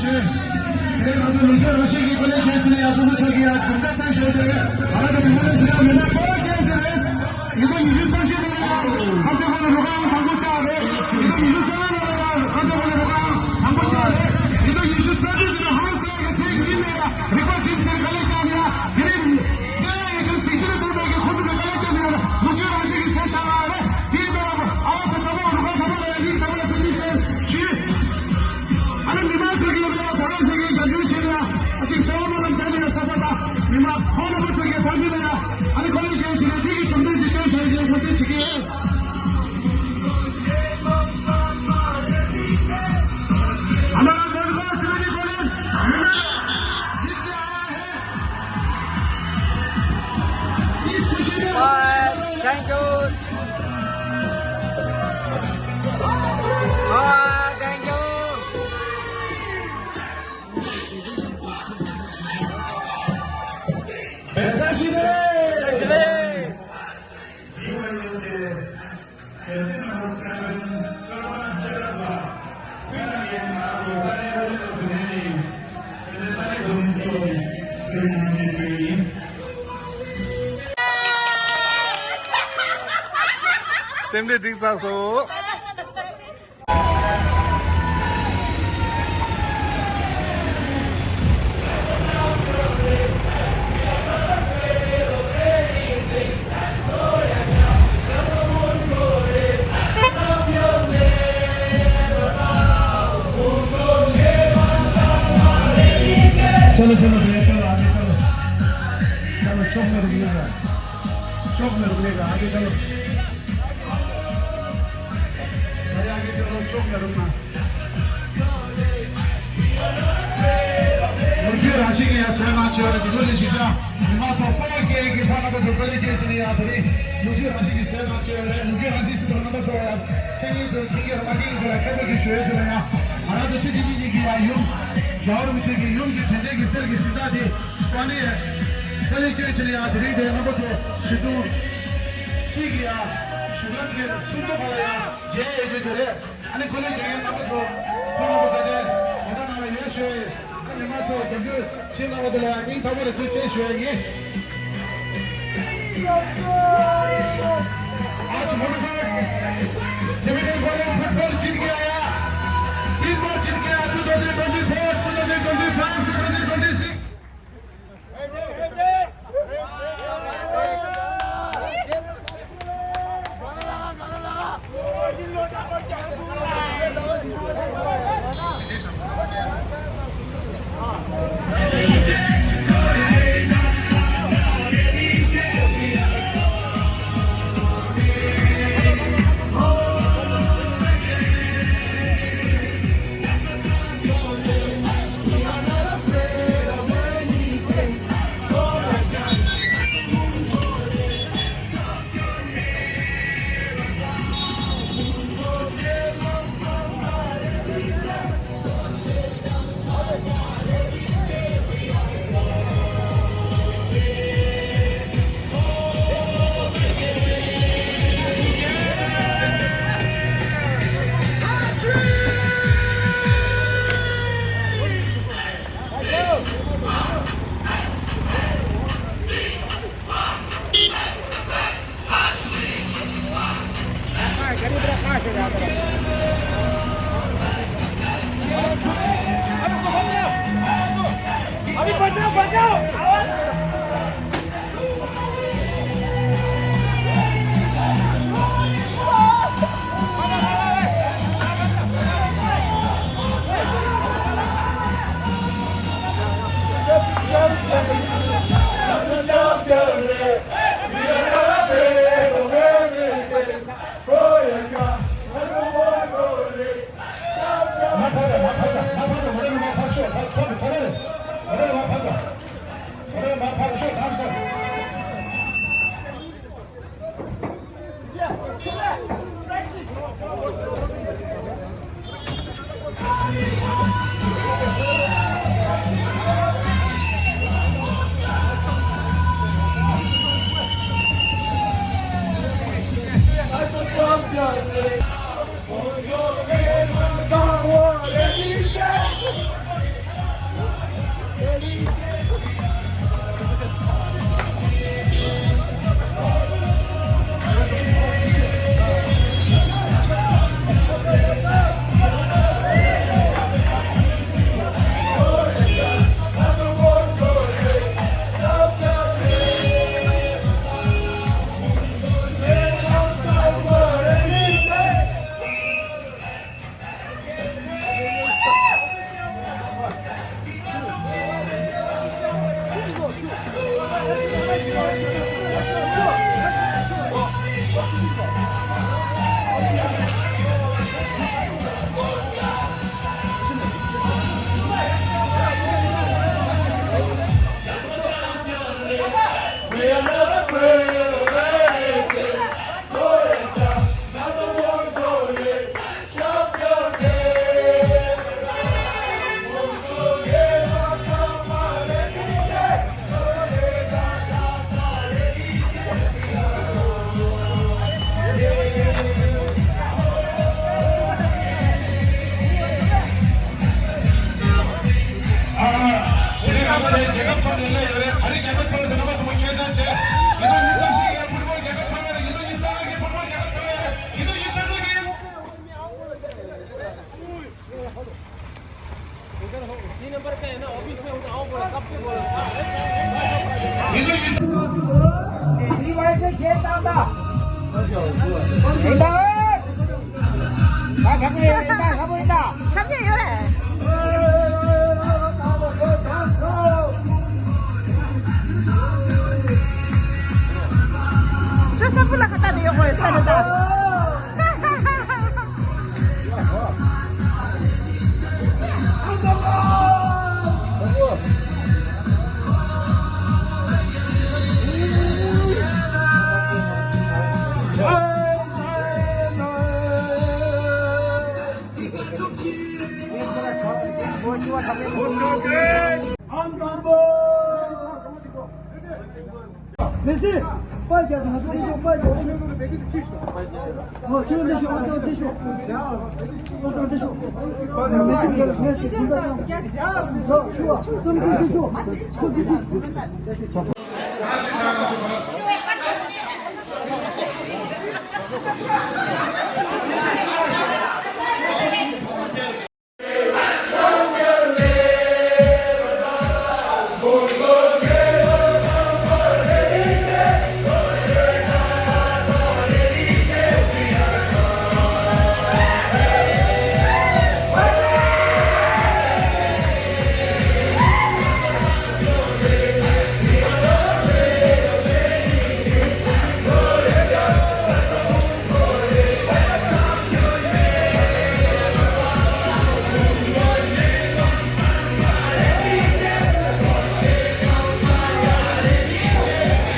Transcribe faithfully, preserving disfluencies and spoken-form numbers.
དེ་ང་ཚོ་ལུགས་སྲོལ་རང་བཞིན་གྱི་ཀོ་ལེ་གལ་ཆེ་ན་ཡང་ཕྲུ་གུ་ཚོ་གིས་ཡང་གྲུབ་འབྲས་བཏོན་བཞག་སྟེ་ང་རང་ཚོ་མི་མང་ལ་ཞུ་ཡག་མི་སྣ་སྐོར་གལ་ཆེ་རེད། ཉིས་སྟོང་ཉི་ཤུ་རྩ་བཞི་ལོ་ལ་ཁ་ཚ་ཁོ་ལ་རུ་ཁག་དང་པོ་ཆགས་རེད། ཉིས་སྟོང་ཉི་ཤུ་རྩ་ལྔ་ལོ་ལ་ཁ་ཚ་ཁོ་ལ་རུ་ཁག་དང་པོ་ཆགས་རེད། ཉིས་སྟོང་ཉི་ཤུ་རྩ་དྲུག་ལོ་ལ་ཧང་སང་གི་ཚེ་ཡིན་ནའི་རིག་པ་འཛིན་ཚེ་དཀའ་ལས་བརྒྱབ་ནས་དེ་རིང་དེ་ཡང་ཡིན་དུས་གཟི་བརྗིད་ལྡན་པའི་ཁོ་ཚོ་གི་དཀའ་ལས་བརྒྱབ་ནས་ལོ་རྒྱུས་རང་བཞིན་གྱི་སྲོག་ཤོར་བ་རེད། དེའི་ཐོག་ལ་ཨ་བ་ཚོ་ཚང་མ་རུ་ཁག་ཚང་མ་ལ་ཡང་སྙིང་ཐག་པ་ནས་ཐུགས་རྗེ་ཆེ་ཞུ། ཨ་ནི་མི་མང་ཚོ་གིས་ང་ཚོ་རང་བཞིན་གྱིས་རྒྱབ་སྐྱོར་བྱས་ནས་ཨ་ཅིག་གསོལ་བ་སྨོན་ལམ་བརྒྱབ་ནས་གསོལ་བ་དང་མི་མང་ཁོང་རྣམ་པ་ཚོ་གིས་ཐང་འདི་ལ་ཡང་ཨ་ནི་ཁོ་ལས་རྒྱལ་ཞིག་ནས་འདི་གི་གྲུབ་འབྲས་ཅིག་སྟོན་བྱ་རྒྱུའི་ངོས་འཛིན་བྱེད་ཀྱི་ཡོད། हमारा मेरे को इतने भी बोले, हमें जीत के आया है। इस खुशी में Bye. Thank you. Bye. Thank you. རྟེན་འབྲེལ་འགྲིག་ཚར་སོང་། चलो, चलो भैया, चलो, आगे चलो। चलो, चौक में रुकने का। चौक में रुकने का, आगे चलो। अरे, आगे चलो, चौक में रुकना। ལོ་རྒྱུས་རང་བཞིན་གྱི་ཡང་གསལ་སྣང་ཆེ་བ་རེད། དེ་ཚོ་ལས་གཞི་བྱ་མི་མང་ཚོ་སྤོ་ལོ་སྐྱེལ་གྱི་ཕ་རྣམ་པ་ཚོ་སྤོ་ལོ་སྐྱེལ་ཟིན་ཡང་དེ་རིང་ལོ་རྒྱུས་རང་བཞིན་གྱི་གསལ་སྣང་ཆེ་བ་རེད། ལོ་རྒྱུས་རང་བཞིན་ཟིན་པ་རྣམ་པ་ཚོ་ཡང་ཁྱེད་ཉིད་ཚོ་ཁྱེད་ཀྱི་ར་མ་ཁྱེད་ཉིད་ཚོ་ལ་ཁྱད་པར་གྱི་ཞུ་ཡས་ཚོ་ལ་ཡང་ང་རང་ཚོ་ཆེ་ཆེ་གཉིས་ཀྱི་ཡང་ཡུམ་རྒྱལ་བ་རིན་པོ་ཆེ་གི་ཡུམ་གྱི་དྲན་རྟེན་གྱི་གསེར་གྱི་གཟི་མདའ་དེ་སྤོ་ལོ་སྐྱེལ་ཟིན་ཡང་དེ་རིང་དེ་རྣམ་པ་ཚོ་ཞུ་དུང་གཅིག་གི་ཡང་ཞུ་ལམ་གྱི་སུམ་ཚོགས་པ་ལ་ཡང་མཇལ་ཡོད་རྒྱུ་དེ་རེད། ཨ་ནི་ཁོ་ལས་རྒྱལ་ཡོན་རྣམ་པ་ཚོ་ཁོང་རྣམ་པ་ཚོ་དེ་ད་ལྟ་ནང་ལ་ཡོད་ཞུ་ཡས། ཨ་ནི་མང་ཚོགས་རྒྱབ་སྐྱོར་བྱེད་གནང་བ་དེ་ལ་ཡང་སྙིང་ཐག་པ་ནས་ཐུགས་རྗེ་ཆེ་ཞུ་ཡ་ཡིན། Arts Motivate, Division College football जीत के आया, तीन बार जीत के आया, two thousand twenty-four, two thousand twenty-five, two thousand twenty-six। अभी बचाओ, बचाओ। 我也看得到。